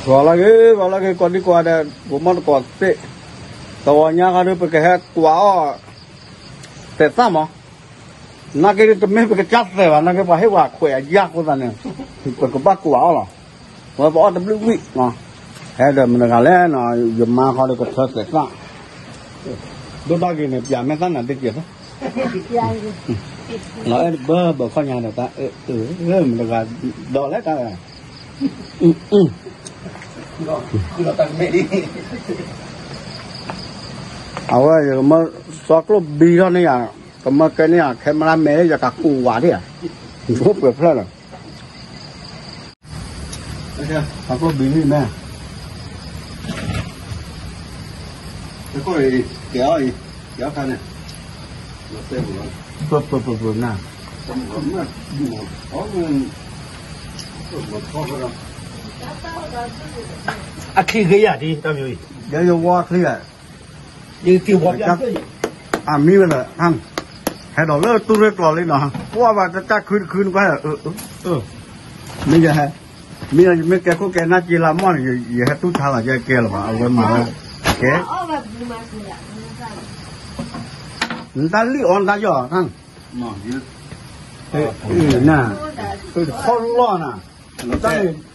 ဂီၤလၢဂ့ၤ ဂီၤလၢဂ့ၤ ကိးဒံကိးဂၤဒဲး ဂိၤမီၣ်တကိးသ့ၣ်, တဂီၤညါဃီဒီး ပကဟဲကွၢ်အီၣ် သဲးသၣ်မး, နာ်က့တမ့ၢ်ပကစၢ်သဲးဘၣ် နာ်က့ပှၤဟ့ၣ်ပှၤခွဲးအယၢ်အဃိသတးန့ၣ် ပကဘၣ်ကွၢ်အီၣ်လီၤ, ပဝဲပအီၣ်တဘျုးဝံၣ်, ဟဲဒီးမတၤတဂၤလဲၣ်နီၤ ယမါဃီဒီးကထၢသဲးသၣ်, ဒိၣ်တၢ်ဂ့ၤန့ၣ် ပျးမဲာ်သၣ်နၤတကဲးသၢ လီၤအဲၣ်တဘၢဘၢခီၣ်ညါဒီးတၢ်, မတၤတဂၤဒီးလဲၣ်တၢ်, အဝဲယကမၢစီကျိၣ်ဘံထီၣ်န့ၣ်ယၤ, ကမၢကဲန့ၣ်ယၤ ခဲမရမဲာ် ယကကူးဝးဒၣ်ဧါ, ယအိၣ်ပှဲၤဖျၢၣ်လီၤ, စီကျိၣ်ဘံန့ၣ်မ့ၢ် ကဲအီၤအံၤ ကဲအီၤခါန့ၣ် ပပပပနၢ် အချံဂ့ၤယၤဒ်တၢ်မံၤအံၤ ယဝီချံဂၤ ယက့ၤဝီ အမံဝဲလၢ ဟဲဒီးလၢတူၢ်ရ့ၣ်ကျိးလံနီၤ ကွၢ်ဘၣ်တၢ်ခုတခုနကွၢ် မ့ၢ်ယဟဲ မ့ၢ်ယမ့ၢ်ကဲခိၣ်ကဲနၢ်က့လၢမီၢ်န့ၣ် ယဟဲတူၢ်ဆါလီၤ ယကဲလီၤဘၣ် အဝဲမၤဝဲ ကဲ နတၢ်လံၣ်အီၣ်နတၢ်ယီၢ် န ခီလီၢ်နၤ တၢ်န့ၣ်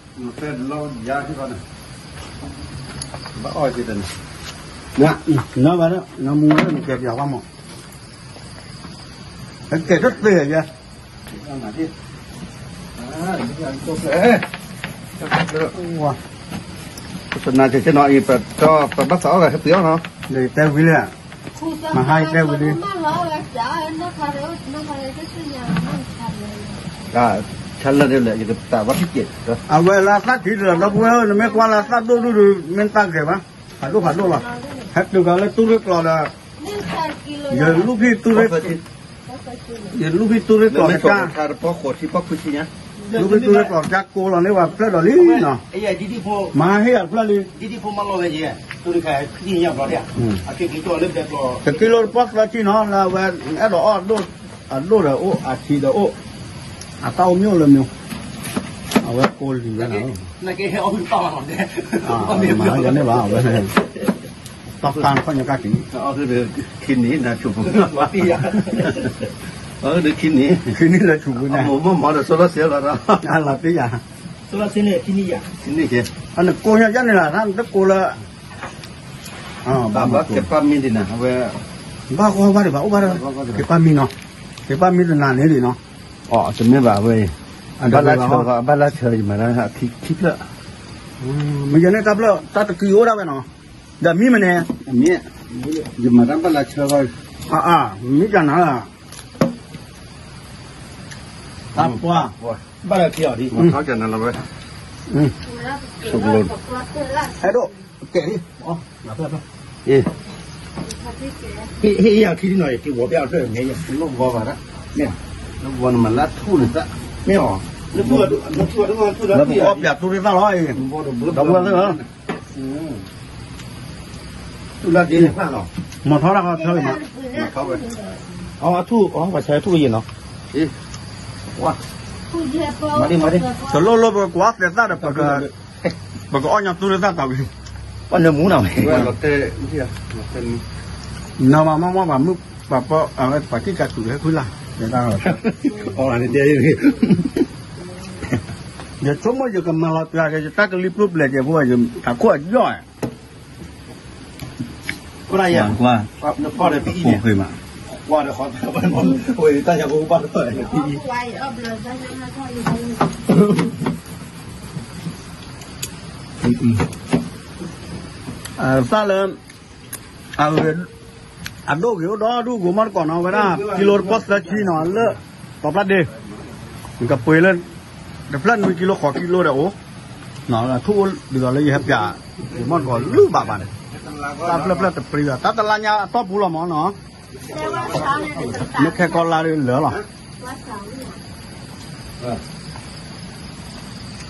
ဘၣ်အီၣ်က့ၤတန့ၣ် နဘၣ် နမူဝဲနကဲပျးကွၢ်မး ကဲတသ့ယဲ ပနၢ်ကဲကဲနီၤအံၤ ပဘၣ်သးအီၣ်ဂၤဟဲပှ့ၤအီၣ်နီၤ တဲဝံၤလံ မဟါတဲဝံၤလံ ဆါလၢာ်ဒ်လဲၣ် ယကတၢ်ဘၣ်ထံၣ်က့ၤ အဝဲလၢသၣ်ထံတလီၤ ဒီပုၢ်ဝဲၢ်ဧၢ နမ့ၢ်ကွၢ်လၢသၣ်ဒိၣ်ဒိၣ်ဒီး မ့ၢ်တၢ်ဂ့ၤဘၣ် ဖးဒိၣ်ဖးဒိၣ်လီၤ ဟဲတုၤကလၢတူၢ်ရ့ၣ်ကျိးဒီး ယလူၢ်ဖံးတူၢ်ရ့ၣ် ယလူၢ်ဖံးတူၢ်ရ့ၣ်ကျိးတကါ လူၢ်ဖံးတူၢ်ရ့ၣ်ကျိးတကါ ကိးလီၤန့ၢ်ဝဲဖျၢၣ်ဒီးလံနီၤ မၤဟ့ၣ်ယၤတဖျၢၣ်လံ တကံလိတပီၢ်သၢဆံနီၤ လၢအဝဲအဲၣ်ဒိးအီၣ် အဒိၣ်ဒီးအိၣ် အထံဒီးအိၣ် အတၢ်အိၣ်မ့ၢ်အိၣ်လၢမ့ၢ် အဝဲကိးလံၤဝဲဒၣ် မၤယၤန့ၣ်ဘၣ် အဝဲ တီၢ်တၢ်ခီၣ်ညါကၢ်က့ၤ ခံနံၤနၤဆူၣ်ပူၤ ခံနံၤ ခံနံၤလၢဆူၣ်ပူၤန့ၣ် မ့ၢ်မၤဒီး solar cell လီၤ လီၤတံၢ်ယၤ solar cell န့ၣ် ခံနံၤယၤ ခံနံၤက့ၤ အနကိးညါယၤန့ၣ်လီၤ နတကိးလၢ ဘၣ်ဘၣ်ကဲပၢ်မံဒ်န့ၣ် အဝဲ ဘၣ်ဃီဘၣ်ဒံးဘၣ်အိၣ်ဘၣ်ဒီး ကဲပၢ်မံနီၤ ကဲပၢ်မံတနၤန့ၣ်ဒံးနီၤ အတမ့ၢ်ဘၣ်ဝဲ ဘၣ်လၢဆၢ ဘၣ်လၢဆၢယမၤဒၣ်ခံဖျၢၣ် မ့ၢ်ယဲန့ၣ်တၢ်ဖျၢၣ် တၢ်တကံအိၣ်ဒၣ်ဝဲနီၤ ဒီးမံမနုၤ မ့ၢ် ယမၤတၢ်ဘၣ်လၢဆၢဘၣ် အါ မံကနၤ တၢ်ပှၢ် ဘၣ်လၢခံအီၤဒ် မၤထီၣ်ကနၤလီၤဝဲ အဲၣ်ဒိး ကဲးလံ အီ ဟ့ၣ်ယၤခံနီၤ ယက့ၤဝီၤပျးအီၣ်တဖျၢၣ်န့ၣ် လၢဝီၤဘၣ်ဒၣ် မ့ၢ် လၢဝီၤနမၤလၢထူၣ်န့ၣ်သၣ် မ့ၢ်အီၤ လၢပအီၣ်ပျးတူၢ်ရ့ၣ်သၣ်လီၤ ဒီပုၢ်ဝဲၢ်သ့ၣ်ဧၢ တူၢ်လၢဒ်န့ၣ်ဖျၢၣ်လီၤ မၤထီၣ်တၢ်ခီထၢအံၤမး မၤထီၣ်ဝဲ အီ အထူၣ် အီ ပှၤဆဲးထူၣ်အယံၤနီၤ မၤဒံး မၤဒံး တလိၣ်လိၣ်ပကကွၢ်သဲးသၣ်ဒီး ပကအီၣ်ညီတူၢ်ရ့ၣ်သၣ်တၢ်ဝံၤ ပှၤနၢမူနီၤဝဲ နမၤမီၢ်မီၢ်ပှၤမုၣ်ပှၤပၢ် ပှၤကံၢ်ကၤထူးဟဲဖုလၢ် အီၤဒ် ယဆိကမိၣ်ယကမၤလီၤပျးဒီး ယတၢ်ကလံၤပျိပျဲၤကဲၤဖိ ယထးခိၣ်အယီၢ် ကွၢ် နဖီၣ်ဒီးပအံၤန့ၣ် ကွၢ်ဒီးဃီ ဝဲတၢ်ညါဖိဘၣ်တဖၣ် ပအံၤ သၣ်လၢ အဒိၣ်ဂ့ၤအိၣ်ဒီဒူၣ်ဂိၤမီၢ်တကိးနီၤ ဝဲဒၣ် ကံလိတပီၢ်သၢဆံနီၤ လၢ တီၤပျၢ်ဒ့ နကပှ့ၤလၢ တဖျၢၣ်နွံကံလိဃိးကံလိဒီးအိၣ် ထူၣ်အိၣ်ဒ်သိးလၢယဟဲပျး ဂိၤမီၢ်တကိးလုၢ်ဘၣ်ဘၣ်န့ၣ် တၢ်ဖျၢၣ်ဖျၢၣ်တပျံၤဘၣ် တၢ်တလါညါအတီၢ်ပူၤလီၤမးနီၤ မ့ၢ်ခဲကီလါဒ်လၢာ်လီၤ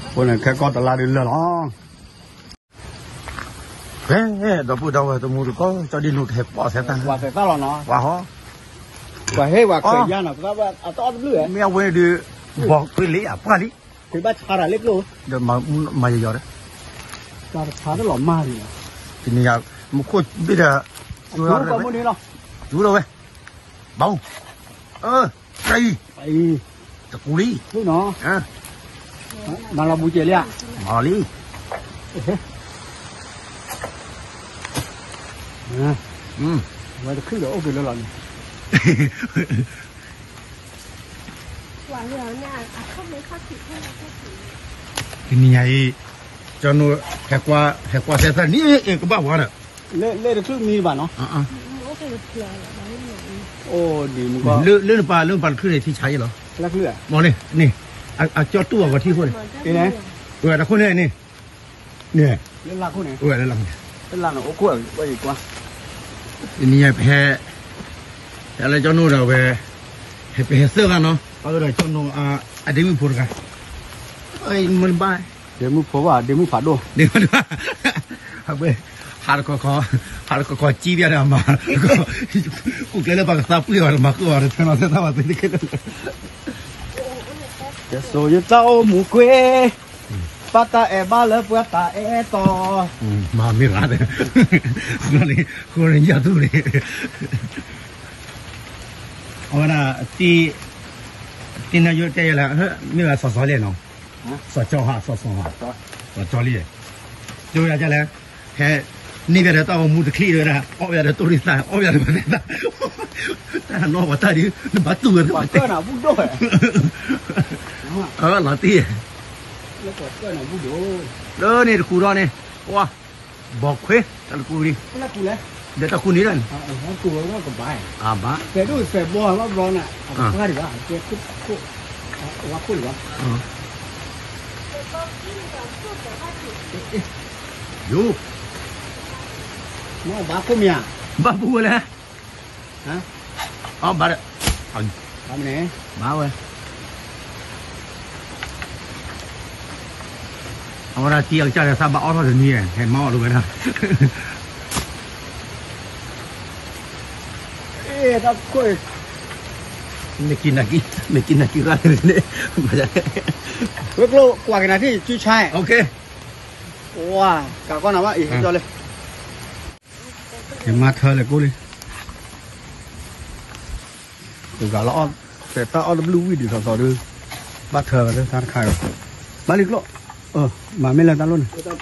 အဃိန့ၣ်ခဲကီတလါဒ်လၢာ်လီၤ ဖဲ ဒီပုၢ်ဒီဝဲၢ်တမူတကိး ကၠီဒ်နူကဟဲပီၣ်သဲးသၣ် ပှၤသဲးသၣ်လီၤနီၤ ပှၤဟီ ပှၤဟ့ၣ်ပှၤခွဲးယါနီၤ ပှၤအတအီၣ်တဘျုးဝဲ မ့ၢ်အဝဲဒုး ဘီၣ်ကွ့လံအပှၢ်လံ ပှၤဘၣ်ဆါတၢ်လၢကျိ ဒီးမၤယယီၤဒီး တၢ်တခါတလီၤမၢ်လံ, တနံၤယၤ မူခိၣ်ဘ့ၣ်ဒီး ကၠိလီၤဝဲ, ဘၣ်အူ, အၢ, တၢ်အံၤ, တကူလံ, မၤလီၤဘူးကဲလံဧါ, မၤလီၤလံ, ဝဲတခုဒီးအိၣ်က့ၤလၢလီၤန့ၣ် တနံၤညါအံၤ ကၠီနိ ဟဲကွၢ်သဲသၣ်န့ၣ် ကဘၣ်ဝါဒီး လၢတချုးမံဘၣ်နီၤ, အိၣ်ဒံးမူကီ လၢနပၤ လၢနပၤတချုးန့ၣ် ထံဆါယဲလီၤ, မ့ၢ်န့ၣ် အကၠီတူၢ်အဂီၤထံခိၣ်န့ၣ်, ဝဲတခိၣ်န့ၣ်န့ၣ်, န့ၣ်, လၢလၢ်ခိၣ်န့ၣ်, လၢလၢ်ခိၣ်န့ၣ်, အိၣ်ခိၣ်ဝဲကွၢ် တနံၤညါပဟဲ ဟဲလၢကၠီနိဒီးဝဲ, ဟဲပဟဲသၢဂၤနီၤ, ပၣ်ဝဲဒီးကၠီနိ အဒ့မုၣ်ဖိတဂၤ, မ့ၢ်ဘၣ်, ဒ့မုၣ်ဖိဘၣ် ဒ့မုၣ်ဖးဒိၣ်, ဒ့မုၣ်, ဟးတခီခီ, ဟးတခီခီကံပျဲဒီးအမါ, ကူၣ်ကျဲလၢပှၤကသးပှ့ၤအီၤဒီးမၤဃုာ်အီၤဒီး ထဲနီၤသဲသၣ်ဘၣ်သ့တကဲလၢာ်, ယစိယသးအိၣ်မူကွ့, ပၢ်တၢ်အဲၣ်ဘၣ်လၢပှၤတၢ်အဲၣ်တီ, မၤမ့ၢ်ရၣ်, ဃိန့ၣ်ယၤသူန့ၣ်, အဝဲဒၣ်, တံနၢယိတဲယဲလၢ, မ့ၢ်ဝဲစီၤစီၤလဲၣ်နီၤ, စီၤကၠီဟး စီၤစီၤဟး, စီၤကၠီလံ, ကၠီဝဲဒၣ်လဲၣ်, ဟဲ, န့ၢ်ဝဲဒီးတၢ်ဂီၤမူတချံးဝဲဒၣ် အီၣ်ဝဲဒၣ်တိၢ်ရံသၣ် အီၣ်ဝဲဒၣ်တဘၣ်သ့ၣ်သၣ်, တၢ်နီၢ်ပှၤတၢ်ဒ် နဘၣ်တူၢ်ဝဲတဘၣ်တဲ, လီၤတံၢ်, လၢန့ၣ်တကူဒီးန့ၣ်, ကွၢ်, ဘီခွ့ တၢ်တကူလံ, ဒီးတၢ်ကူန့ၣ်လီၤ, အဘၣ်, ယိၤ, ဘၣ်ပူၤဝဲလဲၣ်, အဘၣ်ဒီး, ဘၣ်ဝဲ အဝဲဒၣ်တံၤအကစၢ်ဒီးသးဘၣ်အီၣ်ထီၣ်တနံၤ ဟဲမၤအီၣ်တဝဲဒၣ်, မ့ၢ်က့ၤနၤက့ၤ, မ့ၢ်က့ၤနၤက့ၤရၣ်န့ၣ်, ဝဲကျိကွၢ်က့ၤနၤထံၣ် ကၠူဆါ, ဝါ, ကးကီနၤဘၣ်အံၤ ဟဲကၠီလံ ယမါထၢလဲၤကိၣ်လံ, တဂၤလၢအီၣ်, ဖဲတၢ်အီၣ်တဘျုးဝံၣ်ဒံးသီသီဒီး, ဘၣ်ထၢဝဲလၢတၢ်တခါ, ဘၣ်လံကျိၣ်, မၤမ့ၢ်လၢတၢ်လိၣ်န့ၣ်, လၢ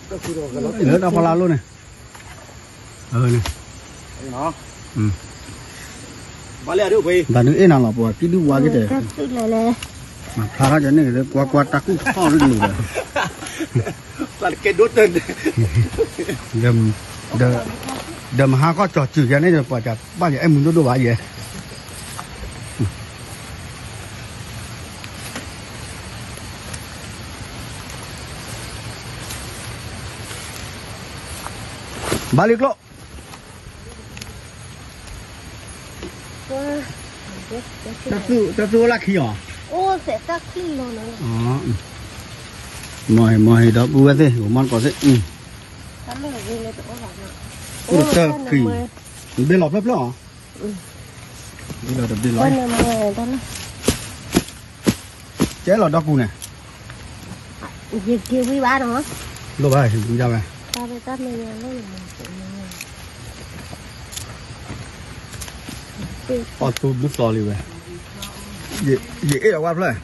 တၢ်ဖီလာ်လိၣ်န့ၣ်, န့ၣ်, ဘၣ်ဒုးအ့ၣ်နၤလီၤ ပှၤကံၣ်ဒုၣ်ဝါက့ၤတဲ, မၤဖျါထီၣ်ကန့ၣ် ကွၢ်ကွၢ်တၢ်ကူၣ်ထီၣ်လၢနုာ်ဒီး ဒီးမဟါခီၣ်ကၠီၤစုၤယၤန့ၣ်ဒီး ပှၤကဘၣ်ယအဲၣ်မုာ်ဒိၣ်ဒိၣ်ဘၣ်ယဲ, ဘၣ်လံကျိၣ်, တၢ်သူၣ်အိၣ်လၢခံအီၤ, မီၢ်ဟ့ၣ်မီၢ်ဟ့ၣ်ဒီပုၢ်ဝဲၢ်သ့ၣ် ဂီၤမီၢ်တကိးသ့ၣ်, အိၣ်တၢ်ခံ, ဘ့ၣ်လီၤဖျၢၣ်ဖျၢၣ်အီၤ, ဘ့ၣ်လီၤတဘ့ၣ်လီၤ, ကဲလီၤဒီကူန့ၣ်, လိၣ်ဘၣ်ဟ့ၣ်ကူဒၣ်ဝဲ, အီၣ်သူဘျုးသီလံဝဲ, ယအ့ၣ်အဝဲဖျၢၣ်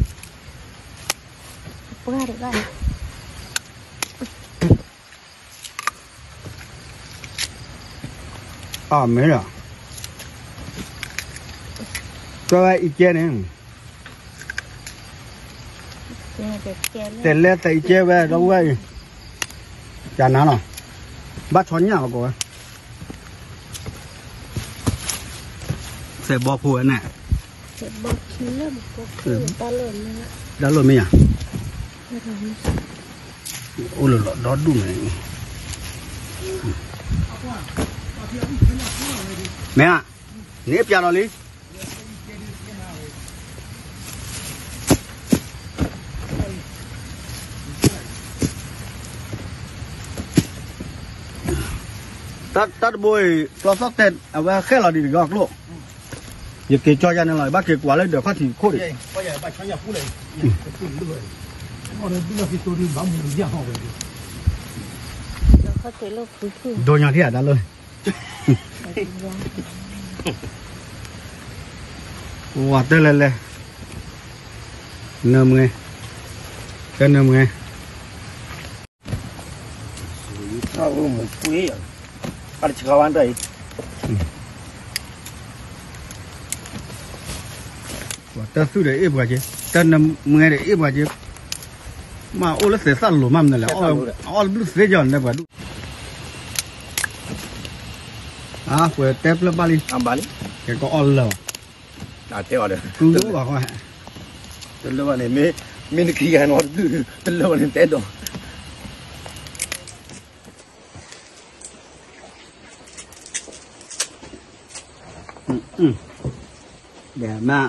အမ့ၢ်လီၤ, ကဲဝဲအံၤကဲန့ၣ်, တဲလဲၣ်တဲအံၤကဲဝဲဒီပုၢ်ဝဲၢ်အံၤ, ကနၤလီၤ, ဘၣ်ဆီညၣ်လီၤကိးဝဲ စဲးဘီဖိဝဲန့ၣ်, တၢ်လိၣ်မ့ၢ်ယၤ, အိၣ်လၢလီၤဒီဒူၣ်န့ၣ်, မ့ၢ်ဧါ, န့ၣ်ပျးလီၤလံ တၢ်တဘိအံၤ ကျီသီၣ်တဲာ် အဝဲဃဲလီၤဒံးတဂ့ၤအကျိၣ်, ယက့ၤကၠီယၤန့ၣ်လီၤ ယဘၣ်က့ၤကွၢ်လၢဒၢးခီၣ်ထံးခိၣ်ဒံး, ဘၣ်မူယၤဟီဝဲဒံး, ဒိးညီထံၣ်အတၢ်လီၢ်, ဝၤတၢ်လဲၤလဲၤ, နၢမွဲ, တၢ်နၢမွဲ ပှၤတၢ်သူၣ်ဒီးအ့ၣ်ပှၤက့, တၢ်နၢမွဲဒီးအ့ၣ်ပှၤက့, မ့ၢ်အိၣ်လၢသဲးသၣ်လိၤမးမနုၤလဲၣ်, အီၣ်လၢဘျုးသ့ကီးန့ၣ်ပှၤဒူၣ်, အါ ပှဲၤတဲပျၢၢ်ဘၣ်လံ, ကကအီၣ်လၢာ်ဘၣ်, တဲအီၤဒီး ကလၢာ်ဘၣ်, တလၢာ်ဘၣ်န့ၣ် မ့ၢ်နခံဂၤနီတဘျုး တလၢာ်ဘၣ်န့ၣ်တဲဒီး ဒီးမ့ၢ်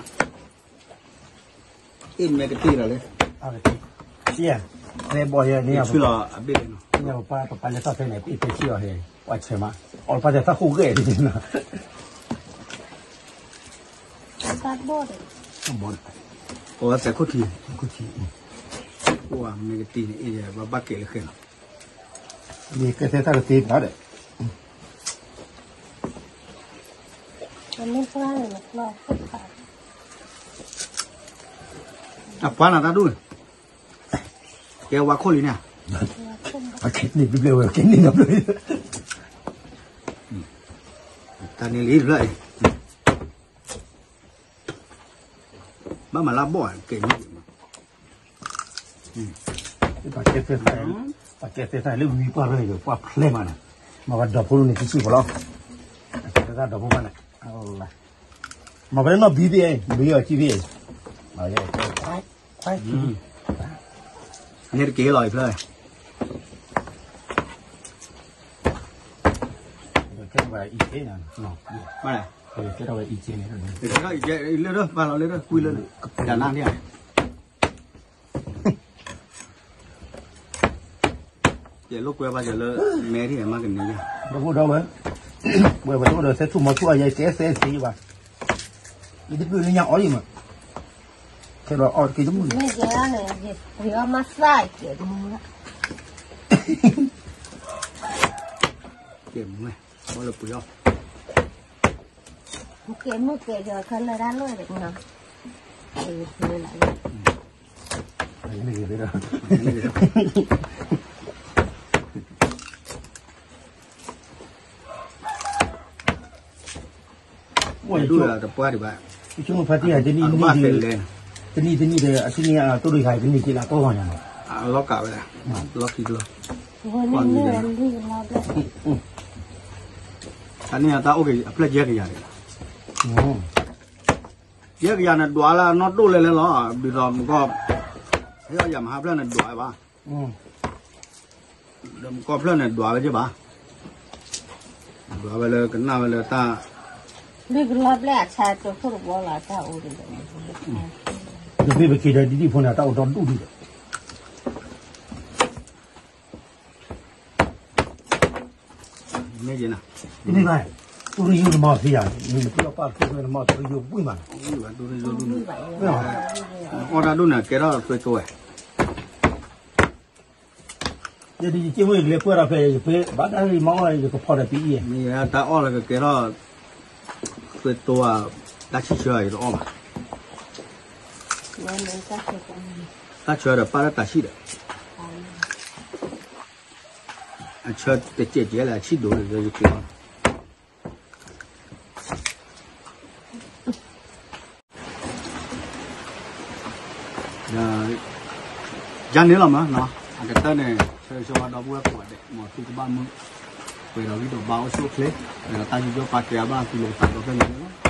အ့ၣ်မဲကတံၢ်လီၤလၢ လဲဘီၣ်ယဲန့ၣ် ဆူလီၤအဘ့ၣ်လီၤ, ပပၢ်လၢသးဖဲန့ၣ် အ့ၣ်တဲဆံအီၤဟဲ ပှၤဆဲးမး အီၣ်လၢပှၤသဲးသၣ်ဃိၣ်ဂဲၤဒ်န့ၣ်နီၤ, ဘီၣ်ဒီး ကိးဝဲသဲးခိၣ်ထံး, ခိၣ်ထံး, အိၣ်မဲကတံၢ်န့ၣ် အ့ၣ်ဘၣ်ဘၣ်ကဲလၢဃဲလီၤ, မ့ၢ်ကဲသဲးသၣ်ကတ့ဘၣ်ဒီး အပှၤနၤတၢ်ဒူၣ်န့ၣ်, ကဲဝါခိၣ်လံန့ၣ်, အကဲန့ၣ်ဘျဲၣ်ဝဲ ကဲန့ၣ်ဒီးဘျဲၣ်, တၢ်န့ၣ်လံတဖျၢၣ်အံၤ, ဘၣ်မၤလၢဘီၣ်ကဲန့ၣ်, ပှၤကဲသဲးသၣ်လၢဝံၤပှၢ်ရၢၢ်ယိာ် ပှၢ်ဖျဲမးန့ၣ်, မ့ၢ်ပှၤဒီဖိလိန့ၣ် ကစံၣ်ဖိလီၤ, အကဲသဲးသၣ်ဒီဖိမးန့ၣ်, မ့ၢ်ပှၤလၢနီၢ်ဘံသ့ၣ်, ဘံအီၤကံသ့ၣ်, ခွဲးခွဲး, န့ၣ်တက့ၢ်လီၤအံၤဖျၢၣ်, ကဲထီၣ်ဝဲအံၤက့ၢ်န့ၣ်, ကဲထီၣ်ဝဲအံၤက့ၢ်န့ၣ်, လၢထီၣ်အံၤက့ၢ်လၢထီၣ်ပာ်လီၤလၢထီၣ်ကွံလၢ တၢ်နၢ်န့ၣ် ယလိာ်ကွဲဘၣ်ယလၢ မဲထံၣ်မးကန့ၢ်ယၤ ဒီပုၢ်ဒီဝဲၢ်, ဝဲပတအိၣ်ဒီးသဲထူၣ်မီထူၣ်အယဲကဲသဲသ့ဘၣ်, ယတပျုၢ်လၢညါအီၣ်ယံၤမး, ခဲဒီးအီၣ်တက့ၢ်တမုၢ်, မ့ၢ်ယဲန့ၣ် ယပှ့ၤအီၣ်မးသၣ်ကဲးတမုၢ်, ကဲမုၢ်, အီၣ်လၢပှ့ၤအီၣ် ကဲမုၢ်ကဲဒီးခဲလၢာ်တၢ်လီၢ်န့ၣ်, ဝဲဒၣ်တပှၢ်ဒံးဘၣ်, ဆိကမိၣ်ဖါတံၢ်ဧါ, တနံၣ်တနံၣ်ဒီး, တနံၣ်တနံၣ်ဒီး အထံၣ်န့ၢ်အတိၢ်တခါ တနံၣ်က့လၢအကီၢ်ဂီၢ်ညါနီၤ, အလီၤကးဝဲဒၣ်, လီၢ်ခံကျိ, တၢ်န့ၣ်တၢ်အိၣ်က့ၤအဖျၢၣ်ယဲၢ်ကယၤန့ၣ်လီၤ, ယဲၢ်ကယၤန့ၣ် ဒွးလၢအနီၢ်ဒိၣ်လဲၣ်လဲၣ်လီၤ, ဒ်သိးမကီၢ်, ဟဲအီၣ်ယၤမဟါဖျၢၣ်န့ၣ်ဒွးဝဲဘၣ် ဒီးမကီၢ်ဖျၢၣ်န့ၣ် ဒွးဝဲက့ဘၣ်, ဒွးဝဲလၢကနၣ်ဝဲလၢတၢ်, လၢကလီၤဘျဲၣ်အဆါကၠိခိၣ်တဘီလီၤ တၢ်အိၣ်ဒီး, ဒီးမ့ၢ်ပက့ၤဒီးဒ်ဒ်ဖိန့ၣ် တၢ်အိၣ်ဒီဒူၣ်ဒံးဒီး မ့ၢ်ယဲနၤ, တမ့ၢ်ဘၣ်, တူရယိနမၤသ့ယၤ, မ့ၢ်နပျီပာ်တခိၣ်နမၤတူရယိဘှံးမး, တူရယိဒူၣ်, အီၣ်တၢ်ဒိၣ်န့ၣ် ကဲထီၣ်သွဲတိဝဲ ယဒ်ယက့မ့ၢ်ယကလဲၤပှဲၤဒီးဖဲယပှဲၤ ဘၣ်တၢ်ရံၣ်မၤအီၣ်ယကဖီၣ်ဒီးပအံၤ, မ့ၢ်ယဲတၢ်အီၣ်လၢကကဲထီၣ် သွဲတိဧါ, တၢ်ဆံၣ်ဆၢယတအီၣ်ဘၣ်, တၢ်ဆၢဒီးပာ်လၢတၢ်ဆံၣ်ဒီး, အဆၢတစဲးကဲလၢအဆံၣ်ဒိၣ်လၢယက့ၤအီၣ် ဒီး ယၤန့ၣ်လီၤမး, အကတၢၢ်န့ၣ် ဆၢဂ့ၤဆၢဝါဒီပုၢ်ဝဲၢ်ကိးဂၤဒဲး မ်သုကဘၣ်မုာ်, ပှဲၤဒီးဂံၢ်ဒီးဘါအိၣ်ဆူၣ်အိၣ်ချ့, ဒီးတၢ်ယူးယီၣ်ပာ်ကဲအဘၣ်သုလိာ်ပသးဒီဖျၢၣ်ညါန့ၣ်လီၤ.